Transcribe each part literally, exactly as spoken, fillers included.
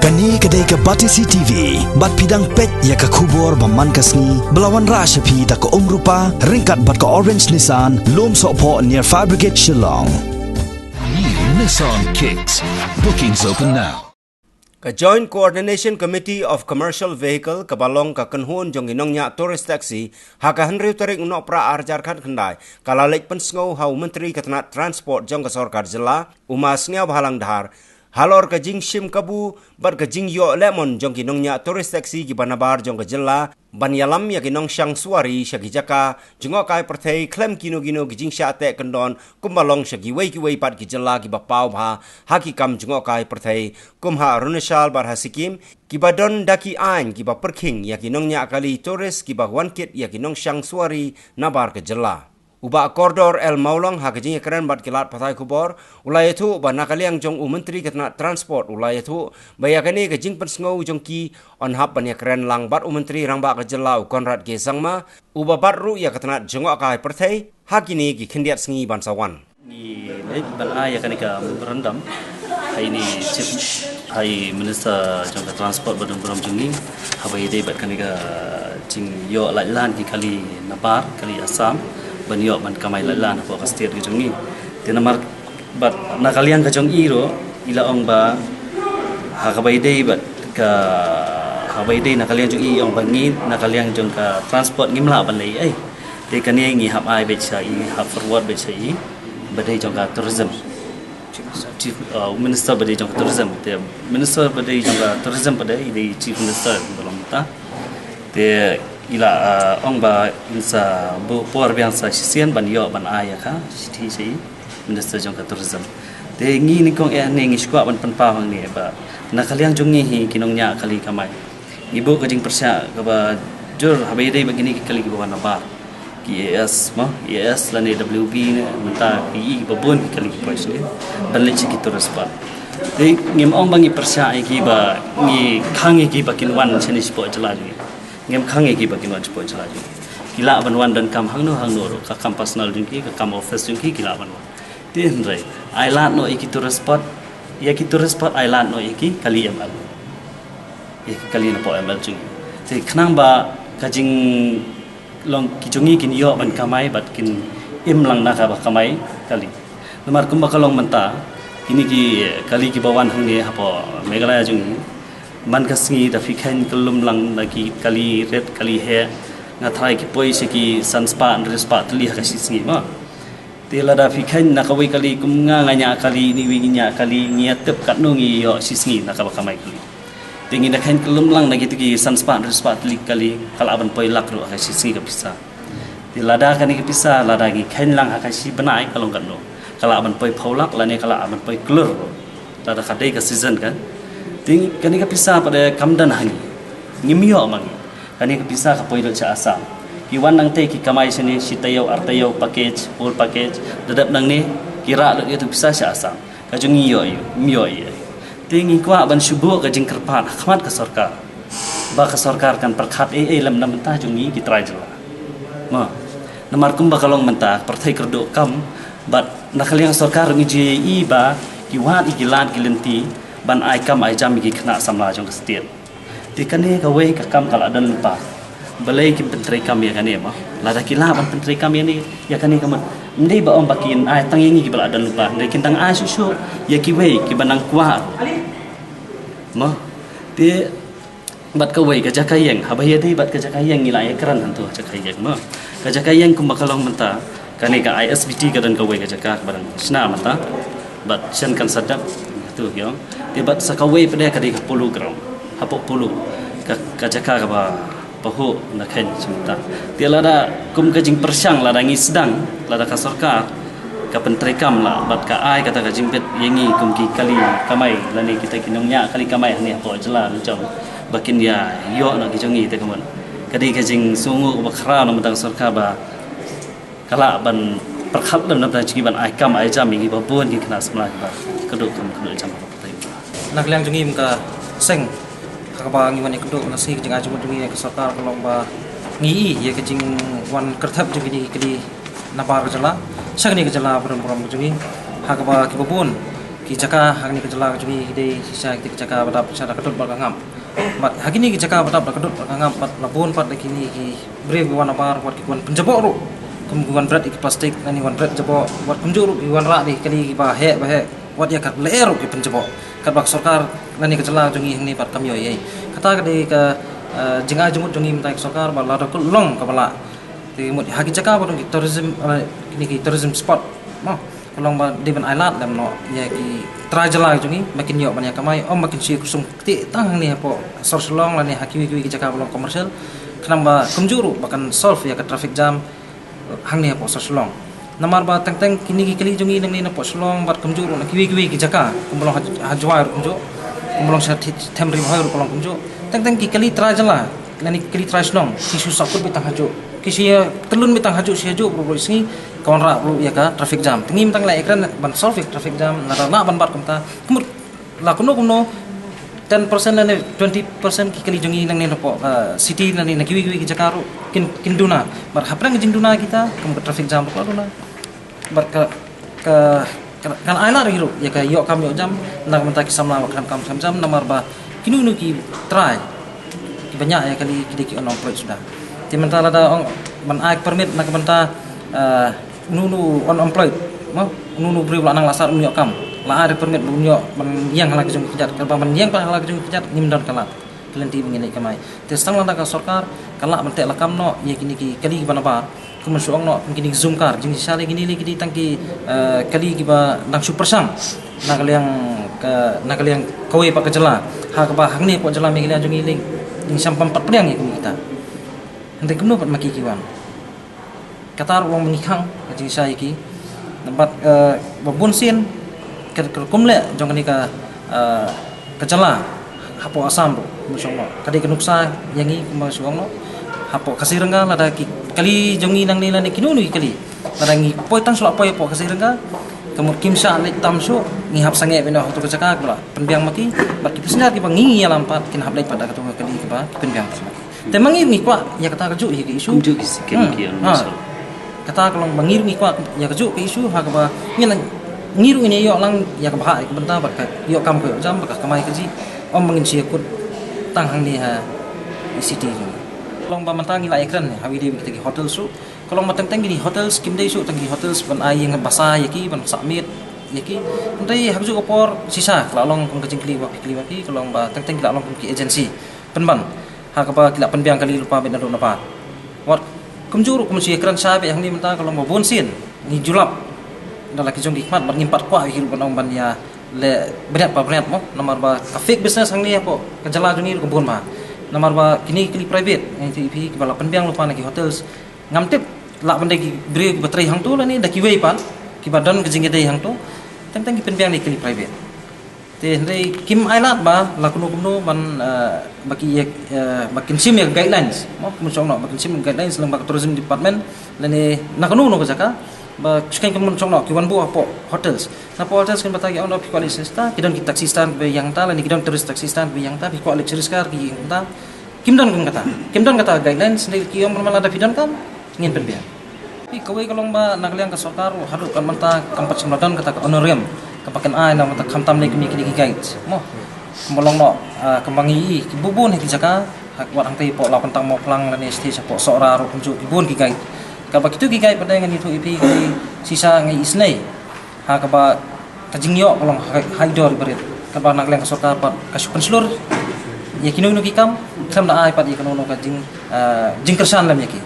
Kane ka dei ka Batesi T V, bad phi dang peit ïa ka khubor ba man ka sngi, ba la wanrah sha phi da ka Umrupa, ryngkat bad ka Orange Nissan, Lumsohphoh near Fire Brigade Shillong. New Nissan Kicks. Bookings open now. Ka Joint Coordination Committee of Commercial Vehicle, kaba long ka kynhun jong ki nongñiah tourist taxi, ha ka hynriew tarik u Nohprah ar hajar khatkhyndai, ka la leit pynsngew ha u Myntri ka tnat Transport jong ka Sorkar Jylla, u Ma Sniawbhalang Dhar, halor ka jingshim kabu bad ka jingïoh lehmon jong ki nongñiah tourist taxi kiba nabar jong ka jylla, ban ïalam ïa ki nongshong suwari sha ki jaka jngohkai pyrthei khlem kino kino ki jingshah teh kyndon, kumba long sha kiwei kiwei pat ki jylla kiba paw bha ha ki kam jngohkai pyrthei, kum ha Arunachal bad ha Sikkim, kiba don da ki aiñ kiba pyrkhing ïa ki nongñiah kali tourist kiba wan kit ïa ki nongshong suwari nabar ka jylla. U Bah Kordor L Mawlong, ha ka jingïakren bad ki lad pathai khubor, u la ïathuh ba na ka liang jong u Myntri ka tnat Transport, u la ïathuh ba ïa kane ka jingpynsngew jong ki yn hap ban ïakren lang bad u Myntri Rangbah ka jylla, u Conrad K Sangma, uba bat ruh ïa ka tnat jngohkai pyrthei ha kine ki khyndiat sngi ban sa wan. Ngi leit ban ai ïa kane ka memorandum ha i Chief, ha i Minister jong ka Transport ba don burom jong ngi, haba ïadei bad kane ka jingïoh laitlan ki kali nabar, kali Assam, ban ïoh ban kamai laitlan hapoh ka state ka jong ngi. Te namar bad na ka liang ka jong i ruh, i la ong ba ha kaba ïadei bad ka, haba ïadei na ka liang jong i, i ong ba ngi na ka liang jong ka transport ngim lah ban leh ei. Te kane ngi hap ai beit sha i, hap forward beit sha i, ba dei jong ka tourism. Chief, uh, Minister ba dei jong ka tourism. Te Minister ba dei jong ka tourism ba dei, i dei Chief Minister ba long mynta. Te i la, uh, ong ba in sa buh por biang sa shisien ban ïoh ban ai ïa ka shithi sha i Minister jong ka tourism. Te ngi nyngkong eh ne ngi shu kwah ban pynpaw hangne ba na ka liang jong ngi hi ki nongñiah kali kamai, ngi buh ka jingpyrshah kaba jur haba ïadei bad kine ki kali kiba wan nabar. Ki A S, mo, A S lane W B ne, mynta ki i ba bun ki kali ki poi shane ban leit sha ki tourist spot. Te ngim ong ba ngi pyrshah ïa ki ba ngi khang ïa ki ba kin wan shane shapoh jylla jong ngi. Ngim khang ïa ki ba kin wan shapoh jylla jong ngi. Ki lah ban wan donkam hangno hangno ruh, ka kam personal jong ki, ka kam office jong ki, ki lah ban wan. Te hynrei ai lad noh ïa ki tourist spot, ïa ki tourist spot ai lad noh ïa ki kali M L, ïa ki kali napoh M L jong ngi. Te khnang ba ka jinglong ki jong ngi kin ïoh ban kamai bad kin im lang na kaba kamai kali. Namar kumba ka long mynta, kine ki kali kiba wan hangne hapoh Meghalaya jong ngi, man ka sngi da phi kheiñ kyllum lang da ki kali rit kali heh, nga tharai ki poi sha ki san spah hynriew spah tylli ha ka shi sngi, mo. Te lada phi kheiñ na kawei kali, kum nga nga ñiah kali, ine iwei ngi ñiah kali, ngi ïa tip katno ngi ïoh shi sngi na kaba kamai kali. Te ngi da kheiñ kyllum lang na kito ki san spah hynriew spah tylli kali, ka lah ban poi lak ruh ha ka shi sngi ka pisa. Te lada kane ka pisa, lada ngi kheiñ lang ha ka shi bnai, ka long katno? Ka lah ban poi phew lak lane ka lah ban poi klur ruh, lada ka dei ka season, kan. Te kane ka pisa pat de kam don ha ngi, ngim ïoh ma ngi. Kane ka pisa ka poi lut sha Assam. Ki wan nangtei ki kamai shane, shi taïew, ar taïew, package, full package. Da dep nangne ki rah lut ïa tu pisa sha Assam. Ka jong ngi ïoh ïa u, ym ïoh ïa u. Te ngi kwah ban shu buh ka jingkyrpad ha khmat ka sorkar, ba ka sorkar kan pyrkhat ei ei lem na bynta jong ngi ki trai jylla. Mo, namar kumba ka long mynta, pyrthei kyrduh kam, bad na ka liang sorkar ngi ju ïohi ba ki wad ïa ki lad ki lynti ban ai kam ai jam ïa ki khynnah samla jong ka state. Te kane kawei ka kam ka la don lypa. Balei kim pyntreikam ïa kane, mo? Lada ki lah ban pyntreikam ïa ne, ïa kane ka mut, ym dei ba ong ba kin ai tang ïa ngi kiba la don lypa, hynrei kin dang ai shuh shuh ïa kiwei kiba nang kwah, mo. Te bad kawei ka jaka ïeng, haba ïadei bad ka jaka ïeng ngi la ïakren hangto ha jaka ïeng, mo. Ka jaka ïeng kumba ka long mynta, kane ka I S B T ka don kawei ka jaka kaba dang shna mynta. Bad shen kan sa dep, tu ki ong. Te bad sa kawei pat de ka dei ka Polo Ground, hapoh Polo, ka, ka jaka kaba pahuh na khein shynta. Te lada kum ka jingpyrshang, lada ngi sdang, lada ka sorkar ka pyntreikam la bad ka ai kata ka jingbit ïa ngi kum ki kali kamai lane kita ki nongñiah kali kamai hangne hapoh jylla la jong, ba kin ïa ïoh noh ki jong ngi, te ka mut ka dei ka jingsngewnguh kaba khraw na bynta ka sorkar ba ka lah ban pyrkhat lem na bynta jong ngi ban ai kam ai jam ïa ngi ba bun ki khynnah samla kiba kyrduh kam kyrduh jam ha ka pyrthei. Na ka liang jong ngi, ka seng ha kaba ngi wan ïakynduh na sngi, ka jingai jingmut jong ngi ïa ka sorkar ka long ba ngi i ïa ka jingwan kyrthep jong kine ki kali nabar ka jylla sha kane ka jylla ba don burom ka jong ngi, ha kaba kiba bun Ki jaka ha kane ka jylla ka jong ngi ki dei shisha ki jaka ba dap shisha da ka dud bad ka ngap. Bad ha kine ki jaka ba dap da ka dud bad ka ngap bad la bun pat da kine ki briew ki wan nabar wat ki wan pynjaboh ruh. Kum ki wan bret ïa ki plastik lane wan bret jaboh wat kumjuh ruh ki wan rah da ki kali kiba heh ba heh wat ïa ka lyer ruh ki pynjaboh. Katba ka sorkar lane ka jylla ka jong ngi hangne pat kam ïoh ei ei. Kata ka dei ka, eh, jingai jingmut jong ngi mynta ka sorkar ba lada ka long kaba lah. Te mut ha ki jaka ba dang ki tourism, eh, kine ki tourism spot. Mo, ka long ba dei ban ailad lem noh ïa ki trai jylla jong ngi ba kin ïoh ban ïa kamai, ym ba kin shu ïa kusum ktieh tang hangne hapoh sor Shillong lane ha kiwei kiwei ki jaka ba long commercial. Khnang ba kumjuh ruh ba kan solve ïa ka traffic jam hangne hapoh sor Shillong. Namar ba teng teng kine ki kali jong ngi nangne napoh Shillong bad kumjuh ruh na kiwei kiwei ki jaka, kum ba long ha, ha Jowai ruh kumjuh, kum ba long sha Thi-, Them Ri Bhoi ruh ka long kumjuh. Teng teng ki kali trai jylla lane ki kali trai shnong ki shu sahkut beit tang hajuh, ki shu ïa tylun beit tang hajuh shu hajuh baroh baroh sngi, ka wanrah ruh ïa ka traffic jam. Te ngi mynta ngi la ïakren ban solve ïa ka traffic jam, lada lah ban bat kumta, ka mut la kumno kumno ten percent lane twenty percent ki kali jong ngi nangne napoh, eh, city lane na kiwei kiwei ki jaka ruh kin, kin duna. Bad hapdeng ka jingduna kita, ka mut ka traffic jam ruh ka la duna. Bad ka, ka, ka, kan ailad ruh ïa ka ïoh kam ïoh jam na ka bynta ki samla ba khlem kam khlem jam, namar ba kino kino ki trai kiba ñiah ïa kali ki dei ki unemployed suda. Te mynta lada ong ban ai permit na ka bynta, eh, uno uno unemployed, mo, uno uno briew ba la nang la sah un ïoh kam, la ai permit ba un ïoh ban ïeng ha la ka jong ka kjat, kaba ban ïeng pat ha la ka jong ka kjat ngim don ka lad. Ka lynti ba ngin leit kamai. Te tang lada ka sorkar ka lah ban teh lakam noh ïa kine ki kali kiba nabar, kum ban shu ong noh kum kine ki Zoom car, jingshisha lei kine lei ki dei tang ki, eh, kali kiba dang shu pyrshang na ka liang ka, na ka liang kawei pat ka jylla. Ha kaba hangne hapoh jylla Meghalaya jong ngi lei ngi shym pat pdiang ïa kine kita. Hynrei kumno pat ma ki ki wan. Kata ruh long ba ngi khang ka jingshisha ïa ki. Bad, eh, ba bun sien ka, ka rukom leh jong kane ka, eh, ka jylla hapoh Assam ruh, kum shu ong noh, ka dei ka nuksa ïa ngi, kum shu ong noh. Hapoh Kaziranga lada ki kali jong ngi nangne lane kino kino ki kali, lada ngi poi tang shu la poi hapoh Kaziranga, ka mut kim shah leit tam shuh, ngi hap sangeh beit noh ha kato ka jaka kaba la pynbiang ma ki. Bad ki passenger kiba ngi ïalam pat kin hap leit pat da kato ka kali kaba ki pynbiang pat ma ki. Te ma ngi ruh ngi kwah ïa kata kajuh ïa ka issue. Kumjuh ki sikem Hmm. ki Ha. Kata ka long ba ngi ruh ngi kwah ïa kajuh ka issue ha kaba ngi la, ngi ruh ngin ïoh lang ïa ka bhah ïa ka bynta bad ka ïoh kam ka ïoh jam bad ka kamai kajih. Ym ba ngin shu ïakut tang hangne ha city. Ka long ba mynta ngi la ïakren ha wei de kita ki hotels ruh. Ka long ba teng teng kine hotels kim dei shuh tang ki hotels ban ai ïing basa ïa ki, ban sah miet ïa ki. Hynrei ha kajuh ka por shisha ka la long kum ka jingkylli ba phi kylli ba phi, ka long ba teng teng ki la long kum ki agency pynban ha kaba ki la pynbiang kali lypa beit naduh nabar. Wat kumjuh ruh kum shu ïakren shai beit hangne mynta ka long ba bun sien ngi ju lap da la ki jong ki khmat bad ngim pat kwah ïa ki ruh ban ong ban ïa leh bniat pa bniat mo, namar ba ka fake business hangne hapoh ka jylla jong ngi ruh ka bun bha. Namar ba kine ki kali private ngi ïathuh ïa phi kiba la pynbiang lypa na ki hotels, ngam tip lah ban dei ki briew kiba trei hangto lane da kiwei pat kiba don ka jingïadei hangto. Teng teng ki pynbiang na ki kali private. Te hynrei kim ailad ba la kumno kumno ban, eh, ba ki ïa, eh, ba kin shim ïa ka guidelines. Mo, kum shu ong noh ba kin shim guidelines lyngba ka tourism department lane na kano kano ka jaka. Ba shu kum shu ong noh ki wan buh hapoh hotels. Napoh hotels kin batai ki ong noh phi kwah leit sha ta, ki don ki taxi stand ba ïeng ta lane ki don tourist taxi stand ba ïeng ta, phi kwah leit sha riskar ki ïeng ta. Kim don kum kata. Kim don kata guidelines, hynrei ki ong ba lada phi donkam ngin pynbiang. Phi kawei ka long ba na ka liang ka sorkar ruh haduh kan mynta kam pat shym la don kata ka honorarium kaba kan ai na mynta khamtam lei kum ïa kine ki guide. Mo. Kumba long noh, ah, kumba ngi i ki bun bun ha ki jaka, ha wat hangtei hapoh Lawkyntang Mawphlang lane stage hapoh Sohra ruh kumjuh ki bun ki guide. Kaba kito ki guide pat de ngan ïathuh ïa phi ki shisha ngi isynei. Ha kaba ka jingïoh ka long ha, ha i dor i barit. Kaba na ka liang ka sorkar pat ka shu pynshlur ïa kino kino ki kam, khlem da ai pat ïa kano kano ka jing, ah, jingkyrshan lem ïa ki.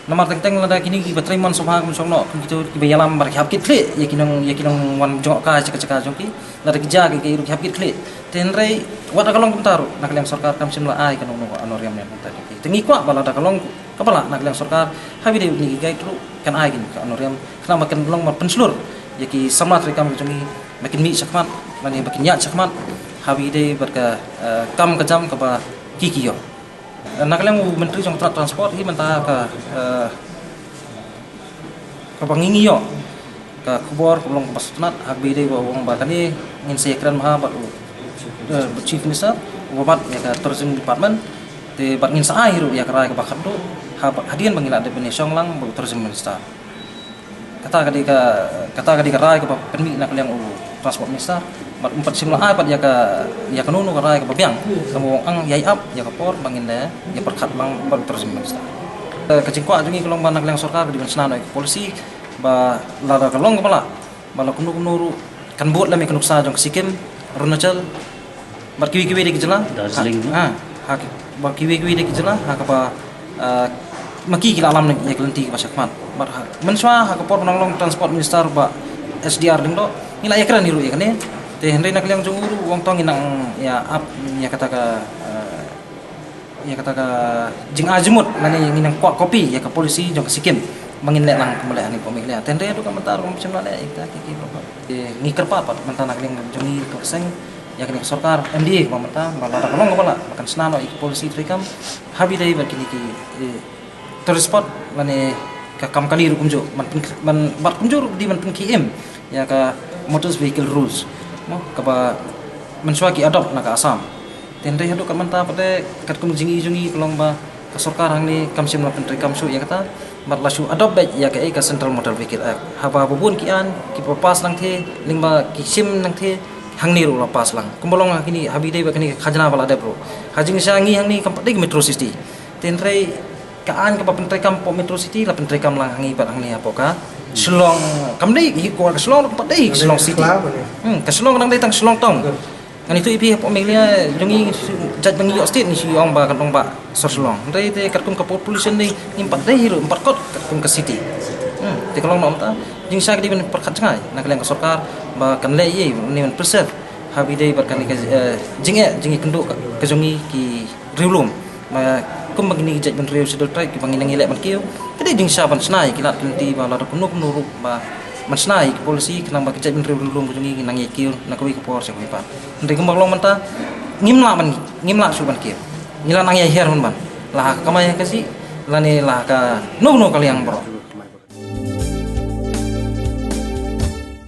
Namar teng teng lada kine kiba trei mon sngewbha kum shu ong noh kum kito kiba ïalam bad ki hap kit khlieh ïa ki nong, ïa ki nongwan jngohkai sha ka jaka jong ki. Lada ki jia ki ruh ki hap kit khlieh. Te hynrei wat la ka long kumta ruh na ka liang sorkar kam shym la ai kano kano ka honorarium ne kumta jong ki. Te ngi kwah ba lada ka long kaba lah na ka liang sorkar ha kine ki guide ruh kan ai kine ki honorarium khnang ba kan long ban pynshlur ïa ki samla treikam ka jong ngi ba kin mih shakhmat lane ba kin ïaid shakhmat ha kaba ïadei bad ka, eh, kam ka jam kaba ki ki ïoh. Na ka liang u Myntri jong ka tnat Transport hi mynta ka, eh, kaba ngi ngi ïoh ka khubor ka long kaba sngewtynnat ha kaba ïadei ba u ong ba kane ngin sa ïakren bha bad u, eh, bad Chief Minister uba bat ïa ka Tourism Department. Te bad ngin sa ai hi ruh ïa ka rai kaba khatduh ha, hadien ba ngi la dep ban ïashong lang bad u Tourism Minister. Kata ka dei ka, kata ka dei ka rai kaba pynmih na ka liang u Transport Minister, bad um pat shym la ai pat ïa ka, ïa kano kano ka rai kaba biang, kaba ong ïai ap ïa ka por ba ngin da ïa pyrkhat lang bad Tourism Minister. Eh, ka jingkwah jong ngi ka long ba na ka liang sorkar ka dei ban shna noh ïa ka policy ba lada ka long kaba lah, ba la kumno kumno ruh kan bud lem ïa ka nuksa jong ka Sikkim, Arunachal, bad kiwei kiwei de ki jylla. Darjeeling, ha, ha, bad kiwei kiwei de ki jylla ha kaba, ah, ma ki ki la lam ïa ka lynti kaba shakhmat. Bad ha, mynshuwa ha ka por ba nang long Transport Minister Bah H D R Lyngdoh, ngi la ïakren hi ruh ïa kane. Te hynrei na ka liang jong u ruh u ong to ngin nang ïa ap ïa kata ka, ah, ïa kata ka jingai jingmut lane ngin nang kwah copy ïa ka policy jong ka Sikkim ba ngin leh lang kumba leh hangne hapoh Meghalaya. Te hynrei haduh ka mynta ruh ngim shym la leh ïa kita ki, ki, ki, ki, ngi kyrpad pat mynta na ka liang jong ngi ka seng ïa kane ka sorkar M D A kaba mynta ba lada ka long kaba lah ba kan shna noh ïa ki policy treikam ha ba ïadei bad kine ki, eh, tourist spot lane ka kam kali ruh kumjuh ban pyn-, ban, bad kumjuh ruh dei ban pynkhie im ïa ka Motor Vehicle Rules, mo, kaba mynshuwa ki adopt na ka Assam. Te hynrei haduh ka mynta pat de katkum ka jingi jong ngi ka long ba ka sorkar hangne kam shym la pyntreikam shuh ïa kata, bad la shu adopt beit ïa kaei ka Central Motor Vehicle Act. Haba ba bun ki aiñ kiba pass nangtei, lyngba ki shim nangtei, hangne ruh la pass lang. Kumba long ha kine, ha ba ïadei bad kane ka khajna ba la dep ruh, ha jingshisha ngi hangne kam pat dei ka metro city. Te hynrei ka aiñ kaba pyntreikam hapoh metro city la pyntreikam lang ha ngi pat hangne hapoh ka Shillong. Kam dei hi ka Shillong, kam pat dei ka Shillong city. Hmm, ka Shillong ka dang dei tang Shillong town. Ngan ïathuh ïa phi hapoh Meghalaya jong ngi, jait ba ngi ïoh state ngi shu ong ba kan ong ba sor Shillong. Hynrei te katkum ka population de ngim pat dei hi ruh, ngim pat kot katkum ka city. Hmm, te ka long na kumta, jingshisha ka dei ban pyrkhat jngai na ka liang ka sorkar ba kan leh ei ei ne ban preserve ha ba ïadei bad kane ka, eh, jingeh jingïakynduh ka, ka jong ngi ki riewlum. Ba kumba kine ki jaitbynriew Scheduled Tribe kiba ngi nang ïaleh ban kiew, ka dei jingshisha ban shna ïa ki lad ki lynti ba lada kumno kumno ruh ba ban shna ïa ki policy khnang ba ki jaitbynriew riewlum ka jong ngi ki nang ïakiew na kawei ka por sha kawei pat. Hynrei kumba long mynta ngim lah ban, ngim lah shuh ban kiew. Ngi la nang ïahiar hun ban, la ha ka kamai ha ka jih lane la ha kano kano ka liang baroh.